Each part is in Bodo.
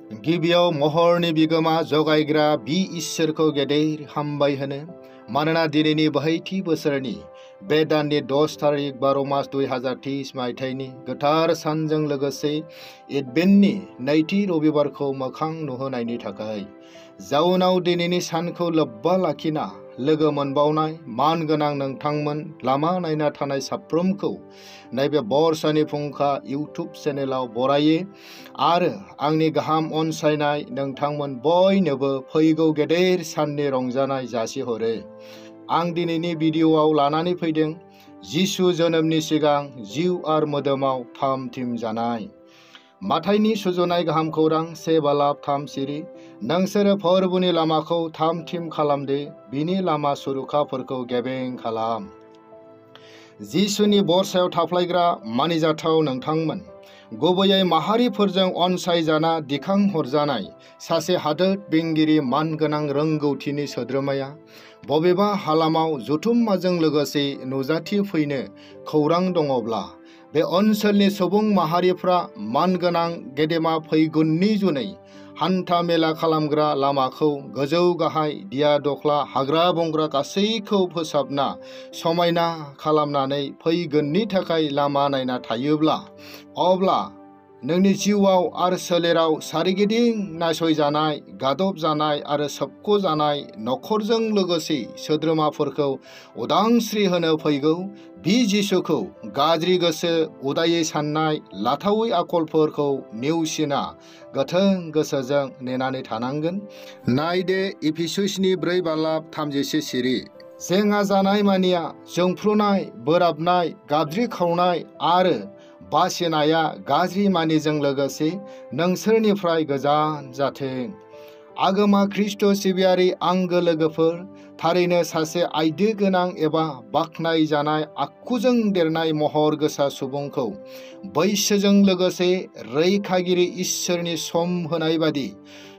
गिबियाव महरनि बिगोमा जगायग्रा बि इसोरखौ गेदेर हामबाय होनो। मानोना दिनैनि बाहायथि बोसोरनि बे दाननि 10 थारिख 12 मास 2023 मायथाइनि गोथार सानजों लोगोसे एडभेन्टनि नैथि रबिबारखौ मोखां नुहोनायनि थाखाय जाउनाव दिनैनि सानखौ लोब्बा लाखिना लोगो मोनबावनाय मान गोनां नोंथांमोन लामा नायना थानाय साफ्रोमखौ नैबे बरसानि फुंखा इउटुब चेनेलाव बरायो आरो आंनि गाहाम अनसायनाय नोंथांमोन बयनोबो फैगौ गेदेर साननि रंजानाय जासिहरो। आं दिनैनि भिडिअआव लानानै फैदों जिसु जोनोमनि सिगां जिउ आरो मोदोमाव थाम-थिम जानाय। माथाइनि सुजुनाय गाहाम खौरां 1:3 सिरि। नोंसोरो फोरबोनि लामाखौ थाम-थिम खालामदो, बिनि लामा सुरुखाफोरखौ गेबें खालाम। जिसुनि बरसायाव थाफ्लायग्रा मानिजाथाव नोंथांमोन, गुबैयै माहारिफोरजों अनसायजाना दिखांहरजानाय सासे हादोर बेंगिरि मानगोनां रोंगौथिनि सोद्रोमाया बबेबा हालामाव जथुम्माजों लोगोसे नुजाथि फैनो खौरां दङब्ला बे ओनसोलनि सुबुं माहारिफ्रा मानगोनां गेदेमा फैगुननि जुनै हान्था मेला खालामग्रा लामाखौ गोजौ गाहाय दिया दख्ला हाग्रा बंग्रा गासैखौ फोसाबना समायना खालामनानै फैगोननि थाखाय लामा नायना थायोब्ला अब्ला नोंनि जिउआव आरो सोलेराव सारिगिदिं नासयजानाय, गादबजानाय आरो सोबख'जानाय नखरजों लोगोसे सोद्रोमाफोरखौ उदांस्रि होनो फैगौ बि जिसुखौ गाज्रि गोसो, उदायै साननाय, लाथावै आखलफोरखौ नेवसिना गोथों गोसोजों नेनानै थानांगोन। नायदो इफिसुसनि 4:31 सिरि। जेंना जानाय मानिया जोंफ्रुनाय, बोराबनाय, गाबज्रिखावनाय आरो बासिनाया गाज्रि मानिजों लोगोसे नोंसोरनिफ्राय गोजान जाथों। आगोमा ख्रिस्ट' सिबियारि आंगो लोगोफोर, थारैनो सासे आइदो गोनां एबा बाख्नाय जानाय आखुजों देरनाय महर गोसा सुबुंखौ बैसोजों लोगोसे रैखागिरि इसोरनि सम होनाय बादि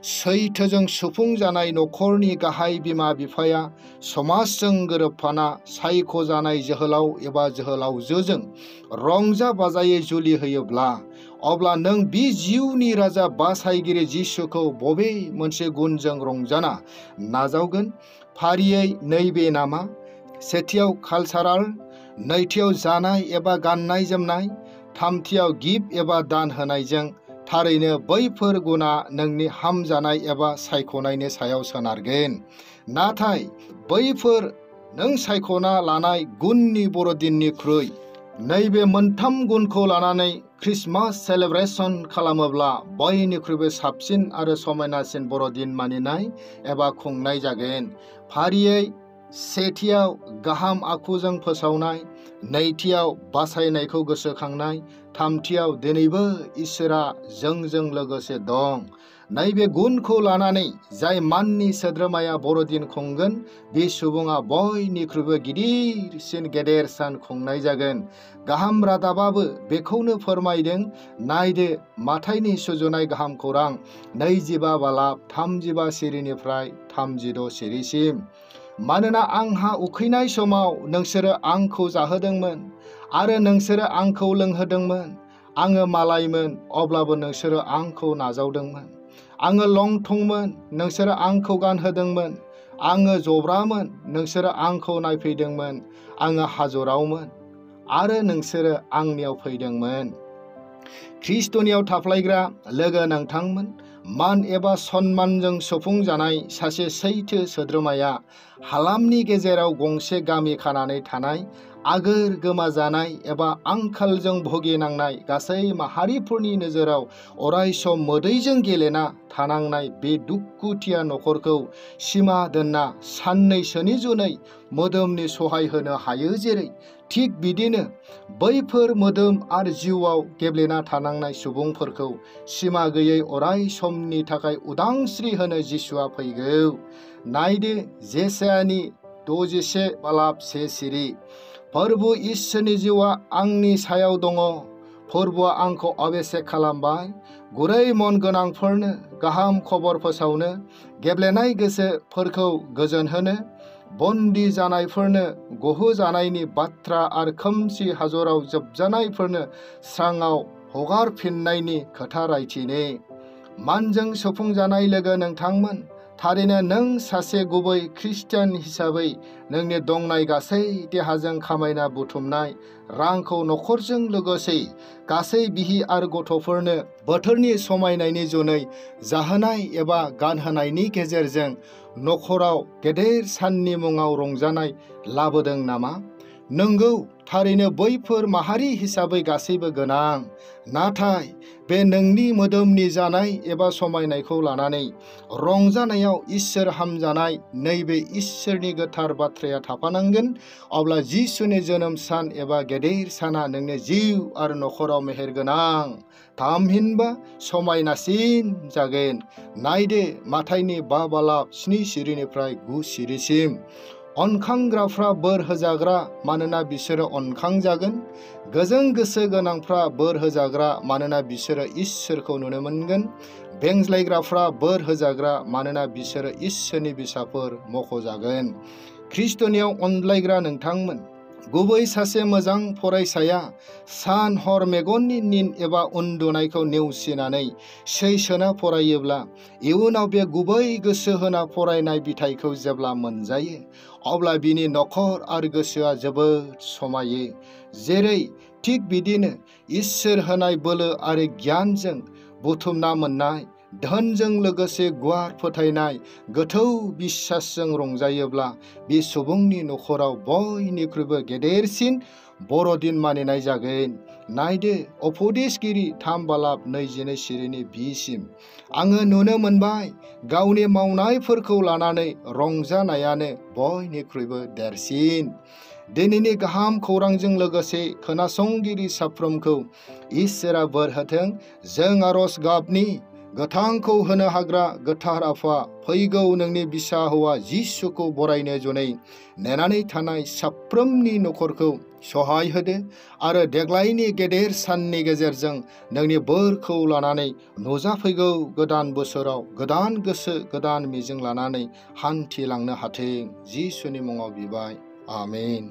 सैथोजों सुफुंजानाय नखरनि गाहाय बिमा बिफाया समाजजों गोरोबफाना सायख'जानाय जोहोलाव एबा जोहोलावजोजों रंजा बाजायै जुलि होयोब्ला अब्ला नों बि जिउनि राजा बासायगिरि जिसुखौ बबे मोनसे गुनजों रंजाना नाजावगोन? फारियै नैबे नामा? सेथियाव कालचाराल, नैथियाव जानाय एबा गाननाय जोमनाय, थामथियाव गिफ्ट एबा दान होनायजों थारैनो बैफोर गुना नोंनि हामजानाय एबा सायख'नायनि सायाव सोनारगोन। नाथाय बैफोर नों सायख'ना लानाय गुननि बर'दिननिख्रुइ नैबे मोनथाम गुनखौ लानानै ख्रिस्टमास सेलेब्रेसन खालामोब्ला बयनिख्रुइबो साबसिन आरो समायनासिन बर'दिन मानिनाय एबा खुंनाय जागोन। फारियै सेथियाव गाहाम आखुजों फोसावनाय, नैथियाव बासायनायखौ गोसोखांनाय, थामथियाव दिनैबो इसोरा जोंजों लोगोसे दं। नैबे गुनखौ लानानै जाय माननि सोद्रोमाया बर'दिन खुंगोन बे सुबुङा बयनिख्रुइबो गिदिरसिन गेदेर सान खुंनाय जागोन। गाहाम रादाबाबो बेखौनो फोरमायदों। नायदो माथाइनि सुजुनाय गाहाम खौरां 25:35 सिरिनिफ्राय 36 सिरिसिम। मानोना आंहा उखैनाय समाव नोंसोरो आंखौ जाहोदोंमोन आरो नोंसोरो आंखौ लोंहोदोंमोन। आङो मालायमोन, अब्लाबो नोंसोरो आंखौ नाजावदोंमोन। आङो लंथंमोन, नोंसोरो आंखौ गानहोदोंमोन। आङो जब्रामोन, नोंसोरो आंखौ नायफैदोंमोन। आङो हाजरावमोन आरो नोंसोरो आंनियाव फैदोंमोन। ख्रिस्ट'नियाव थाफ्लायग्रा लोगो नोंथांमोन, मान एबा सन्मानजों सुफुंजानाय सासे सैथो सोद्रोमाया हालामनि गेजेराव गंसे गामि खानानै थानाय, आगोर गोमाजानाय एबा आंखालजों भुगिनांनाय गासै माहारिफोरनि नोजोराव अरायसम मोदैजों गेलेना थानांनाय बे दुखुथिया नखरखौ सिमा दोनना साननैसोनि जुनै मोदोमनि सहाय होनो हायो। जेरै थिग बिदिनो बैफोर मोदोम आरो जिउआव गेब्लेना थानांनाय सुबुंफोरखौ सिमा गैयै अराय समनि थाखाय उदांस्रि होनो जिसुआ फैगौ। नायदो जेसायानि 61:1 सिरि। फोरबो इसोरनि जिउआ आंनि सायाव दङ। फोरबोआ आंखौ अभिषेक खालामबाय, गुरै मन गोनांफोरनो गाहाम खबर फोसावनो, गेब्लेनाय गोसोफोरखौ गोजोनहोनो, बन्दी जानायफोरनो गहोजानायनि बाथ्रा आरो खोमसि हाजराव जोबजानायफोरनो स्राङाव हगारफिननायनि खोथा रायथिनो। मानजों सफुंजानाय लोगो नोंथांमोन, थारैनो नों सासे गुबै खृष्टियान हिसाबै नोंनि दंनाय गासै देहाजों खामायना बुथुमनाय रांखौ नखरजों लोगोसे गासै बिहि आरो गथ'फोरनो बोथोरनि समायनायनि जुनै जाहोनाय एबा गानहोनायनि गेजेरजों नखराव गेदेर साननि मुङाव रंजानाय लाबोदों नामा? नंगौ, थारैनो बैफोर माहारि हिसाबै गासैबो गोनां। नाथाय बे नोंनि मोदोमनि जानाय एबा समायनायखौ लानानै रंजानायाव इसोर हामजानाय नैबे इसोरनि गोथार बाथ्राया थाफानांगोन। अब्ला जिसुनि जोनोम सान एबा गेदेर साना नोंनि जिउ आरो नखराव मेहेर गोनां, थामहिनबा समायनासिन जागोन। नायदो माथाइनि 5 बालाब 7 सिरिनिफ्राय 9 सिरिसिम। अनखांग्राफ्रा बोर होजाग्रा, मानोना बिसोरो अनखांजागोन। गोजों गोसो गोनांफ्रा बोर होजाग्रा, मानोना बिसोरो इसोरखौ नुनो मोनगोन। बेंज्लायग्राफ्रा बोर होजाग्रा, मानोना बिसोरो इसोरनि बिसाफोर मख'जागोन। ख्रिस्टनियाव अनलायग्रा नोंथांमोन, गुबै सासे मोजां फरायसाया सान हर मेगननि निन एबा उन्दुनायखौ नेवसिनानै सैसोना फरायोब्ला इयुनाव बे गुबै गोसो होना फरायनाय बिथाइखौ जेब्ला मोनजायो, अब्ला बिनि नखर आरो गोसोआ जोबोद समायो। जेरै थिग बिदिनो इसोर होनाय बोलो आरो गियानजों बुथुमना मोननाय धोनजों लोगोसे गुवार फोथायनाय, गोथौ बिसासजों रंजायोब्ला बे सुबुंनि नखराव बयनिख्रुइबो गेदेरसिन बर'दिन मानिनाय जागोन। नायदो उपदेशगिरि 3 बालाब 21 सिरिनि 20 सिम। आङो नुनो मोनबाय, गावनि मावनायफोरखौ लानानै रंजानायानो बयनिख्रुइबो देरसिन। दिनैनि गाहाम खौरांजों लोगोसे खोनासंगिरि साफ्रोमखौ इसोरा बोर होथों। जों आरज गाबनि। गोथांखौ होनो हाग्रा गोथार आफा, फैगौ नोंनि बिसा हौवा जिसुखौ बरायनो जुनै नेनानै थानाय साफ्रोमनि नखरखौ सहाय होदो आरो देग्लायनि गेदेर साननि गेजेरजों नोंनि बोरखौ लानानै नुजाफैगौ गोदान बोसोराव गोदान गोसो गोदान मिजिं लानानै हान्थिलांनो हाथों। जिसुनि मुङाव बिबाय, आमेन।